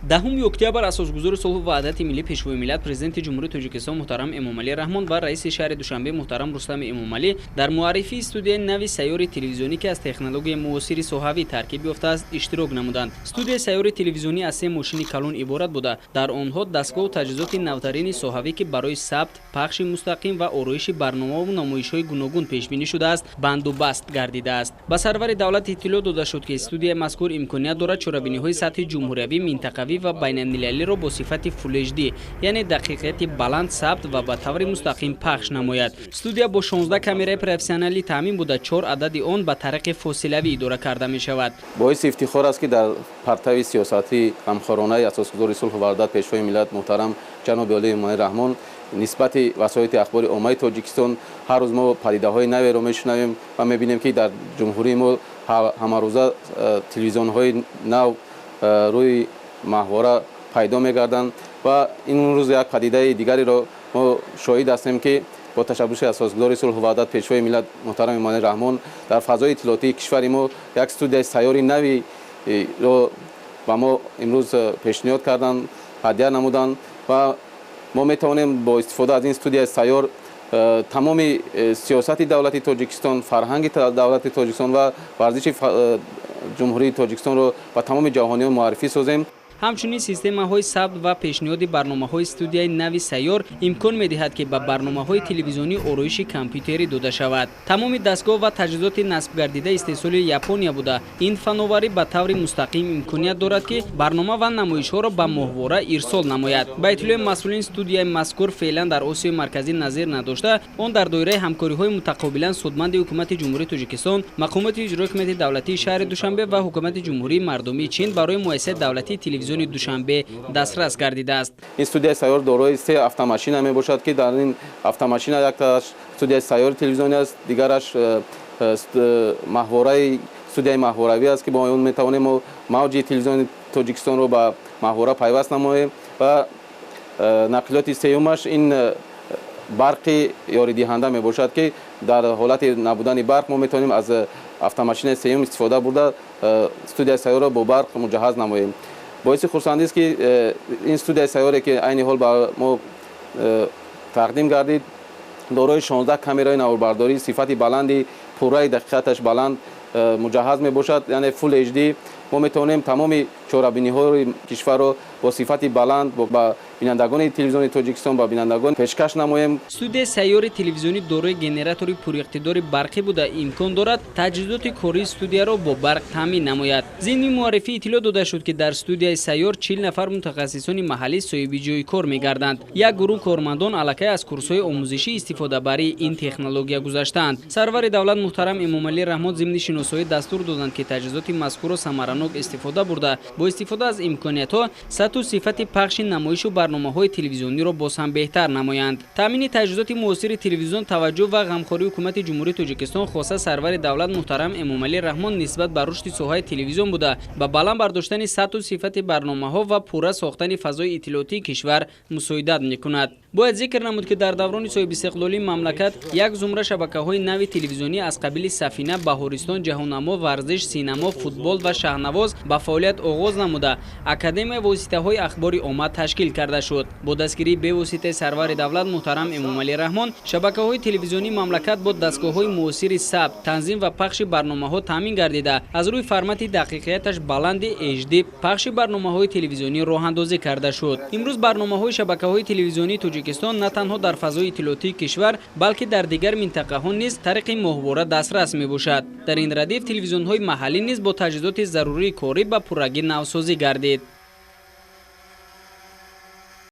10 октябр асосгузори сулҳу ваҳдати миллӣ, Пешвои миллат, Президенти Ҷумҳурии Тоҷикистон муҳтарам Эмомалӣ Раҳмон ва раиси шаҳри Душанбе муҳтарам Рустами Эмомалӣ дар муаррифии студияи нави сайёри телевизионӣ, ки аз технологияи муосири соҳавӣ таркиб ёфтааст, иштирок намуданд. Студияи сайёри телевизионӣ аз се мошини калон иборат буда, дар онҳо дастгоҳу таҷҳизоти навтарини соҳавӣ, ки барои сабт, пахши мустақим ва ороиши барномаву намоишҳои гуногун пешбинӣ шудааст, бандубаст гардидааст. Ба сарвари давлат иттилоъ дода шуд, ки студияи мазкур имконият дорад чорабиниҳои сатҳи ҷумҳуриявӣ, минтақавӣ ва байналмилалиро бо сифати Full HD, яъне дақиқияти баланд, сабт ва ба таври мустақим пахш намояд. Студия бо 16 камераи профессионалӣ таъмин буда, чор адади он ба тариқи фосилавӣ идора карда мешавад. Боиси ифтихор аст, ки дар партави сиёсати ғамхоронаи асосгузори сулҳу ваҳдат, Пешвои миллат муҳтарам ҷаноби олии Эмомалӣ Раҳмон нисбати васоити ахбори оммаи Тоҷикистон ҳар рӯз мо падидаҳои наверо мешунавем ва мебинем, ки дар ҷумҳурии мо ҳамарӯза телевизионҳои нав рӯи маҳвора пайдо мегарданд. Ва имрӯз як падидаи дигареро мо шоҳид ҳастем, ки бо ташаббуси асосгузори сулҳу ваҳдат, Пешвои миллат муҳтарам Эмомалӣ Раҳмон дар фазои иттилоотии кишвари мо як студияи сайёри навиро ба мо имрӯз пешниҳод карданд, ҳадя намуданд. Ва мо метавонем бо истифода аз ин студияи сайёр тамоми сиёсати давлати Тоҷикистон, фарҳанги давлати Тоҷикистон ва варзиши Ҷумҳурии Тоҷикистонро ба тамоми ҷаҳониён муаррифӣ созем. Ҳамчунин системаҳои сабт ва пешниҳоди барномаҳои студияи нави сайёр имкон медиҳад, ки ба барномаҳои телевизионӣ ороиши компютерӣ дода шавад. Тамоми дастгоҳ ва таҷҳизоти насбгардида истеҳсоли Япония буда, ин фановарӣ ба таври мустақим имконият дорад, ки барнома ва намоишҳоро ба моҳвора ирсол намояд. Ба иттилои масъулин, студияи мазкур феълан дар Осиёи Марказӣ назир надошта, он дар доираи ҳамкориҳои мутақобилан судманди Ҳукумати Ҷумҳурии Тоҷикистон, мақомоти иҷрои ҳукумати давлатии шаҳри Душанбе ва Ҳукумати Ҷумҳурии Мардумии Чин барои муассисаи давлатии телевизиони Душанбе дастрас гардидааст. Ин студияи сайёр дорои се автомашина мебошад, ки дар ин автомашина яктааш студияи сайёри телевизионӣ аст, дигараш маҳвораи студияи маҳворавӣ аст, ки бо он метавонем мо мавҷи телевизиони Тоҷикистонро ба маҳвора пайваст намоем, ва нақлиёти сеюмаш ин барқи ёридиҳанда мебошад, ки дар ҳолати набудани барқ мо метавонем аз автомашинаи сеюм истифода бурда, студияи сайёрро бо барқ муҷаҳҳаз намоем. Боиси хурсандист, ки ин студияи сайёре, ки айни ҳол ба мо тақдим гардид, дорои 16 камераи наворбардории сифати баланди пурраи дақиқаташ баланд муҷаҳҳаз мебошад, яъне Full HD. Мо метавонем тамоми чорабиниҳои кишварро бо сифати баланд ба бинандагони телевизиони Тоҷикистон, ба бинандагон пешкаш намоем. Студияи сайёри телевизионӣ дорои генератори пуриқтидори барқӣ буда, имкон дорад таҷҳизоти кории студияро бо барқ таъмин намояд. Зимни муаррифӣ иттилоъ дода шуд, ки дар студияи сайёр 40 нафар мутахассисони маҳаллӣ соҳиби ҷои кор мегарданд. Як гурӯҳ кормандон аллакай аз курсҳои омӯзишӣ истифодабарии ин технология гузаштаанд. Сарвари давлат муҳтарам Эмомалӣ Раҳмон зимни шиносоӣ дастур доданд, ки таҷҳизоти мазкурро самаранок истифода бурда, бо истифода аз имкониятҳо сатҳу сифати пахши намоишу барномаҳои телевизиониро боз ҳам беҳтар намоянд. Таъмини таҷҳизоти муосири телевизион таваҷҷӯҳ ва ғамхории Ҳукумати Ҷумҳурии Тоҷикистон, хоса сарвари давлат муҳтарам Эмомалӣ Раҳмон нисбат ба рушди соҳаи телевизион буда, ба баланд бардоштани сатҳу сифати барномаҳо ва пурра сохтани фазои иттилоотии кишвар мусоидат мекунад. Бояд зикр намуд, ки дар даврони соҳибистиқлолии мамлакат як зумра шабакаҳои нави телевизионӣ аз қабили Сафина, Баҳористон, Ҷаҳоннамо, Варзиш, Синамо, Футбол ва Шаҳнавоз ба фаъолият оғоз намуда, Академияи воситаҳои ахбори омма ташкил карда шуд. Бо дастгирии бевоситаи сарвари давлат муҳтарам Эмомалӣ Раҳмон шабакаҳои телевизионии мамлакат бо дастгоҳҳои муосири сабт, танзим ва пахши барномаҳо таъмин гардида, аз рӯи формати дақиқияташ баланди HD пахши барномаҳои телевизионӣ роҳандозӣ карда шуд. Имрӯз барномаҳои шабакаҳои телевизионии Тоҷикистон на танҳо дар фазои иттилоотии кишвар, балки дар дигар минтақаҳо низ тариқи моҳвора дастрас мебошад. Дар ин радиф телевизионҳои маҳаллӣ низ бо таҷҳизоти зарурии корӣ ба пуррагӣ навсозӣ гардид.